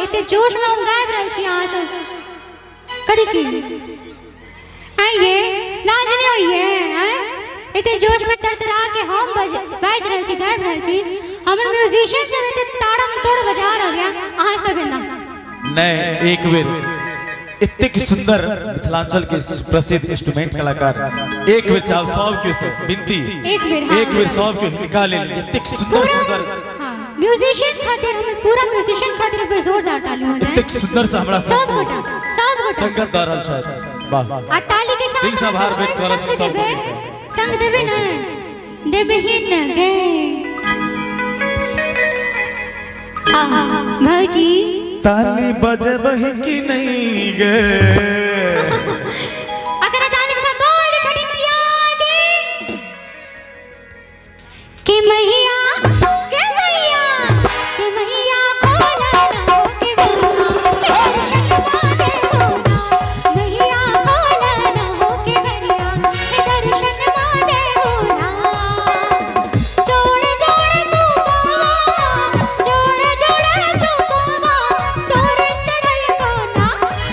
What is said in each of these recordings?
एते जोश में हम गाबि रहल छी अहाँ सब करै छी आइए लाज नहीं होइए आँय एते जोश में तड़तड़ा के हम बाजि रहल छी गाबि रहल छी हमर म्यूजिशियन सब एते ताड़म तोड़ बजा रहल यऽ अहाँ सब एना नहीं एक बेर एतेक सुंदर मिथिलांचल के प्रसिद्ध इंस्ट्रूमेंट कलाकार एक बेर चाहो सब के से विनती एक बेर, हाँ। एक बेर सब के हिनका लेल एतेक सुंदर पूरा सुंदर हाँ म्यूजिशियन खातिर हमें पूरा म्यूजिशियन खातिर एक बेर जोरदार ताली हो जाए एतेक सुंदर से हमरा सब गोटा सब गोटा संगत दऽ रहल छथि वाह आ ताली के साथ दिल से अहाँ आभार सब व्यक्त करऽ संग छी सब देबै गोटे। संग देबै ने देबै ही न गे आहा भौजी ताली बजबही कि नहीं गे अगर ताली के साथ बोल दे छठी मैया की कि मैया के मैया के मैया खोला ना के मैया के दर्शन माने होना मैया खोला ना हो के मैया के दर्शन माने होना जोड़ जोड़ सुपावा जोड़ जोड़ सुपावा तोरे चढ़ाई गोना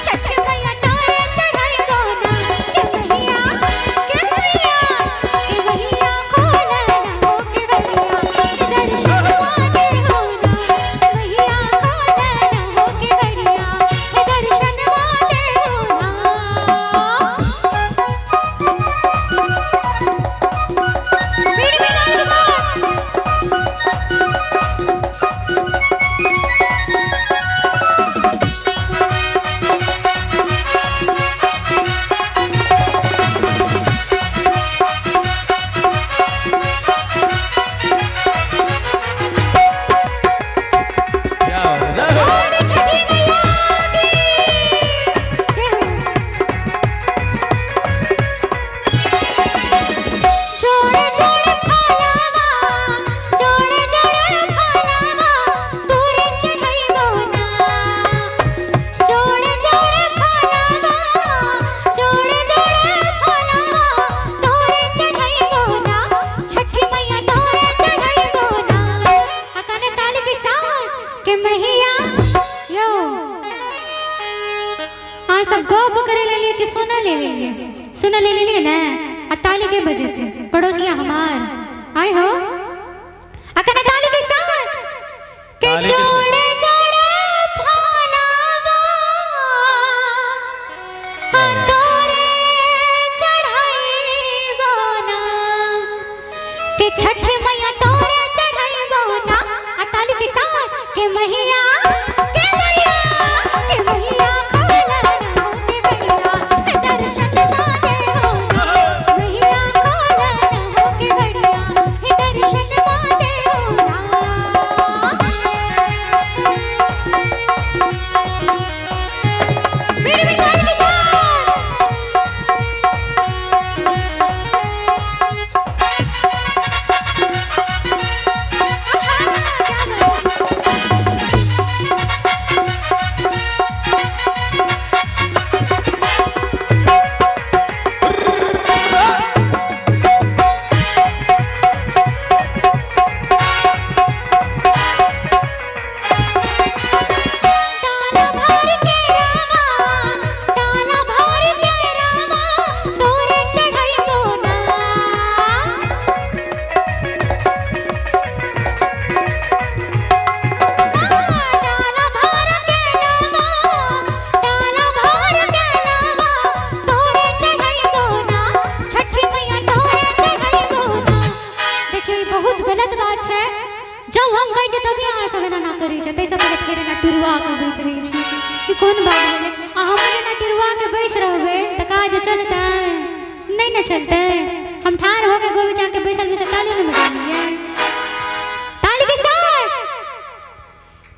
छठ मैया तोरे चढ़ाई गोना के मैया के मैया के मैया खोला ना हो के मैया के दर्शन माने होना मैया खोला ना हो के मैया के दर्शन माने होना। मेरी बेटा के साथ क्या बात है, जय हो। बोल छठी मैया की जय हो। जोड़े जोड़े फलावा जोड़े जोड़े फलावा तोरे चढ़ाई गोना जोड़े जोड़े फलावा जोड़े जोड़े फलावा तोरे चढ़ाई गोना छठी मैया तोरे चढ़ाई गोना अकाने ताली के साथ के मैया यो अहाँ सब गप करे लेलिए कि सोना ले लेलिए सोना ले लेलिए ने आ ताली के बजेते पड़ोसिया हमार आए हो अकने ताली के साथ के ताली के साथ। जोड़े जोड़े फलावा आ तोरे चढ़ाई बोना के छठ मैया तोरे चढ़ाई बोना आ ताली के साथ के मैया के मैया के मैया खोला ना हो के मैया के दर्शन माने होना मैया खोला ना हो के मैया के दर्शन माने होना। मेरे भी ताली के साथ आहा, क्या बात है। डाला भर के रामा डाला भर के रामा तोरे चढ़ाई गोना डाला भर के रामा डाला भर के रामा तोरे चढ़ाई गोना छठी मैया तोरे चढ़ाई गोना। देखियो ई बहुत गलत बात छै जब हम कहै छियै तभी अहाँ सब एना ना करै छै ताहिसँ पहिले फेर एना टुरुआ के बैस रहै छी ई कोन बात भेलै आ हम जेना टुरुआ के बैस रहबै तऽ काज चलतै नहि ने चलतै हम ठाढ़ भऽ के गोभी के बैसल बैसल ताली नहि बजा लियै ताली के साथ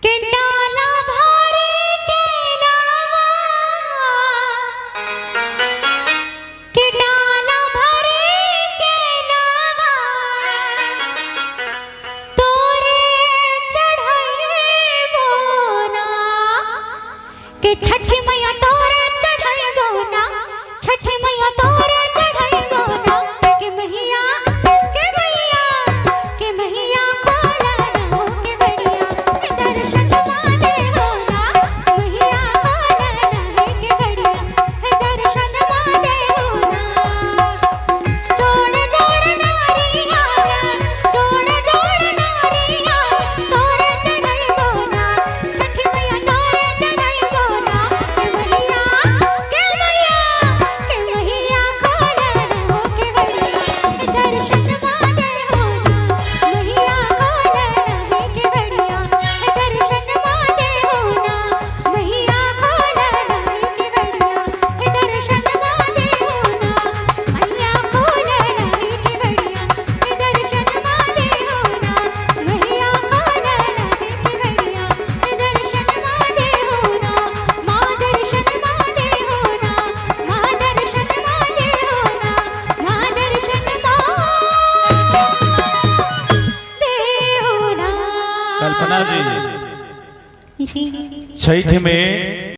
के डाला भर के लावा के डाला भर के लावा तोरे चढ़ाई बोना के छठी मैया तोरे चढ़ाई बोना छठी मैया तोरे चढ़ाई बोना के मैया के मैया के मैया कल्पना जी जी छठ में